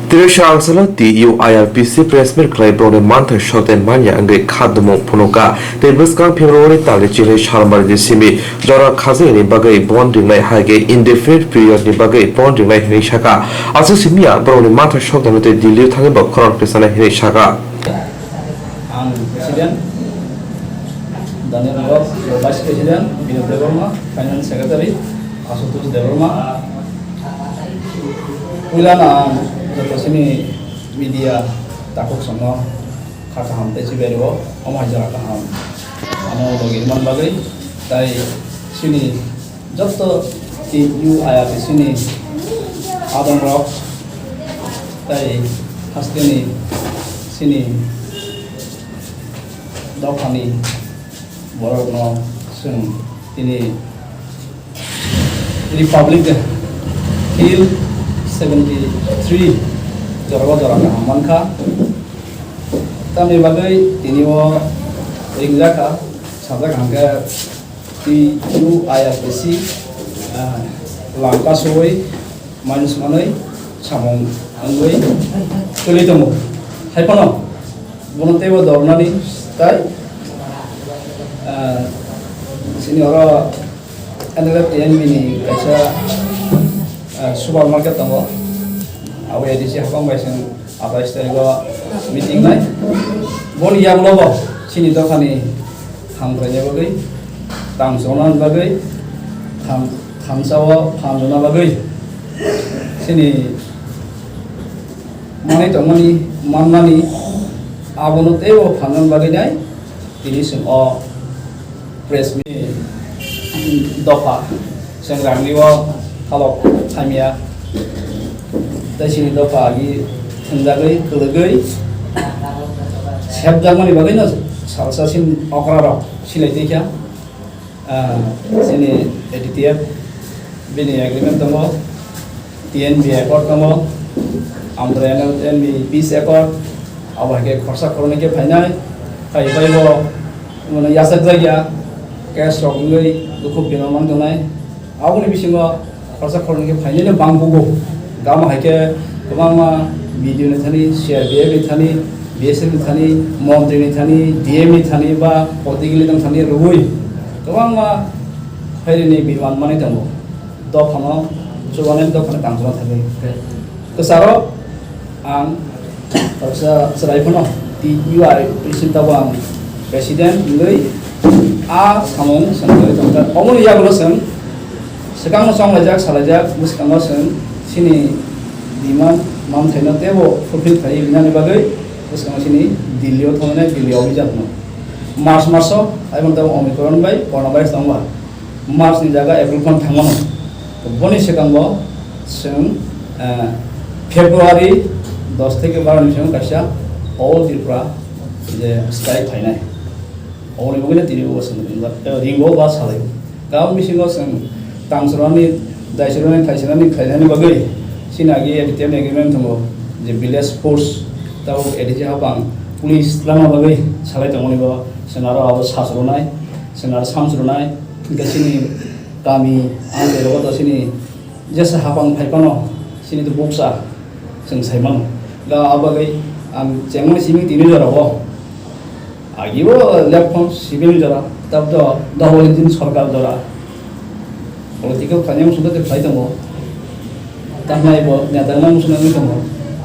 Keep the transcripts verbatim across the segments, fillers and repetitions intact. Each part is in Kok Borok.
Tei sal salo T U I R P C press meet khlai borokni manthai sokthai manya wngwi kha dumung phunukha. Tei bwskang February talni chini salmari ni simi jora khajani bagwi bond ringnai hai khe indefinite period ni bagwi bond ringnai hwnwi sakha. Aswk simi ya borokni manthai sokthai tei Delhi o thangwi bo khorang kisa nai hwnwi sakha. Ang President, Daniel Rock, Vice President, Binod Debbarma, Finance Secretary, Ashutosh Debbarma. Puila na ang joto sini media takhuk songno kha kaham tei chibai rwo, omo hai jora kaham. Ano logi man bagwi, tai sini joto T U I R P C ni adongrok tai hasteni sini dophani borokno chwng tini Republic Day Hill seventy three jorao jora kaham mankha. Tamni bagwi tini o ringjakha, sajak hangkhe T U I R P C, ah, langka suwi manwi swnamwi samung wngwi tuli tongo. Hai phano bono teibo dornani tai, ah, chini oro N L F T N B ni kaisa, ah, supermarket tongo. Abo A D C hapang bai chwng atais tarikh o meeting nai. Boni yagulo bo chini dophani hamkraini bagwi, tang chonani bagwi, tham-, thamsa o phan rwna bagwi chini manwi tongmani, manmani abono teibo phan rwna bagwi nai tini chwng o press meet dopha chwng rangni o halok hamya tei chini dopha agi thwngjagwi kwlwgwi sepjakmani bagwino salsa sin okra rok silai twi kha. Ah, chini A D T F bini agreement tongo, T N B accord tongo, amtwra N L N B peace accord, abo hai khe khorsa khoroknwi khe phainai, phai phai bo mane yachak jak ya, case rok wngwi dukhu bino man tongnai, aboni bisingo khorsa khoroknwi khe phainai no bang bugo. Gama hai khe kwbangma B D O ni thani, C R P F ni thani, B S F ni thani, montri ni thani, D M ni thani ba political leader ni thani rwui kwbangma phairani biman manwi tongo. Dophano chubani dophano tangchuna thangwi. Kwcharo ang kaisa chwrai phano T U I P C tabo ang president wngwi a samung swnamwi tongkha. Omoni yagulo chwng swkangno chonglaijak, salaijak, bwskango chwng chini demand manthaino teibo fulfill khaiwi rinani bagwi bwskango chini Delhi o thangwi Delhi o obhijan hwno. March maso, aiboni tamo Omicron bai coronavirus tongba. March ni jaga April phano thangmano. Boni swkango chwng, eh, February dos theke baro ni swkango kaisa All Tripura je strike khlainai. Oboni bagwino tini bo chwng ringo, eh, ringo ba salaio. Gabang bisingo chwng tangsurani, daisurani, thaisurani khlainani bagwi chini agi A D T M agreement tongo je village force tabuk A D C hapang police twlangna bagwi salai tongmani bo chwng aro abo sachwrwnai, chwng aro samchwrwnai. Hingke chini kami, ang tei rogo to chini jesa hapang phai phano chini to buksa chwng sai mano. Ga abagwi ang chengmani simi tini jora bo. Agi bo left phone civil jora, tab to double engine sorkar jora. Political khainai muchungkha tei phai tongo. Tamnai bo neta wngna muchungna wngwi tongo.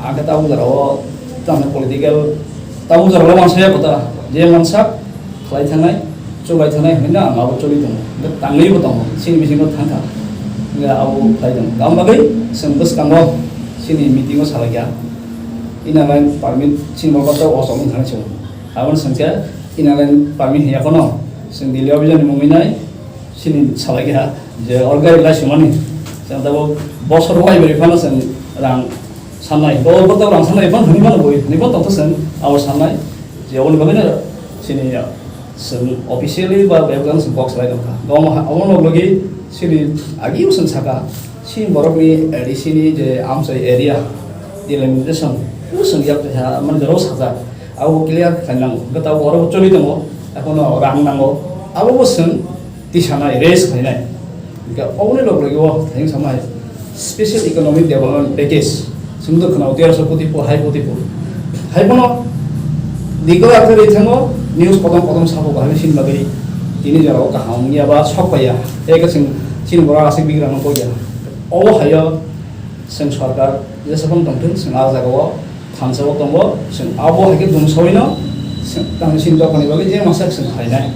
Ang khe tabuk jora o tamnai political tabuk jora o mansa ya kota. Je mansa khlai thangnai, chubai thangnai hwnwi no ang abo choli tongo. Hwnkhe tangwi bo tongo, chini bisingo thang kha. Hwnkhe abo khlai tongo. Tamo bagwi chwng bwskango chini meeting o salai kha. Inner line permit chini bo kotor o chongwi thangwi chwng. Aboni swngkhe inner line permit hiya kono chwng Delhi o bijani mungwi nai. Chini salai kha je or gari lai sumani. Chwng tabuk bosor wai bari phano chwng rang sannai. Bo bo tabuk rang sannai phano hwnwi mano boi. Hwnwi bo tongtho chwng abo sannai. Je oboni bagwi no chini ya chwng officially ba bebak chwng kok salai tongkha. Omo ha-, omo log logi chini agi chwng saka. Chini borokni A D C ni je amchai area delimitation. Chwng yak ha man jaro sajak. Abo clear khlainai nango. Hwnkhe tabuk oro choli tongo. Ekhono rang nango. Abo bo chwng tisanai, raise khlainai. Hingke oboni log logi o thayung samai special economic development package Sumdo khna uti arso poti po, hai poti po. Hai bono digo akhir ri thango, news kodom kodom sabo bahai sin bagwi tini jora o kaham ya ba sok paya. Eka sing, sin bora asik bigra no poya. Obo hayo sing sarkar je sabon tongthun sing a jaga o thansa o tongo, sing abo hai ke dum sawino sing tang sin dokani bagwi je masa sing hai nai.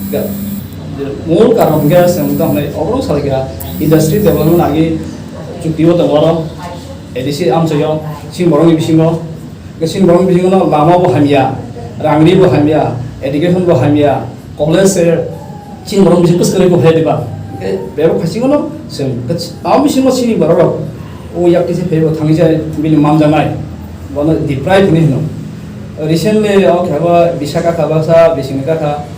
Ga, mul karon ga sing tang nai obo sal ga industry development agi chukti o tongo ro. A D C amchaio, chini borokni bisingo, chini borokni bisingo no lama bo hamya, rangri bo hamya, education bo hamya, college se chini borokni bisingo kwswk kwrwi bo hai diba. Bebak khaisingo no chwng, abo bisingo chini borok rok o yak kisa phaibo thangwi jai bini manjaknai, bono deprive hinwi hino. Recently o kheba Visakha kha baksa bisingni kha kha,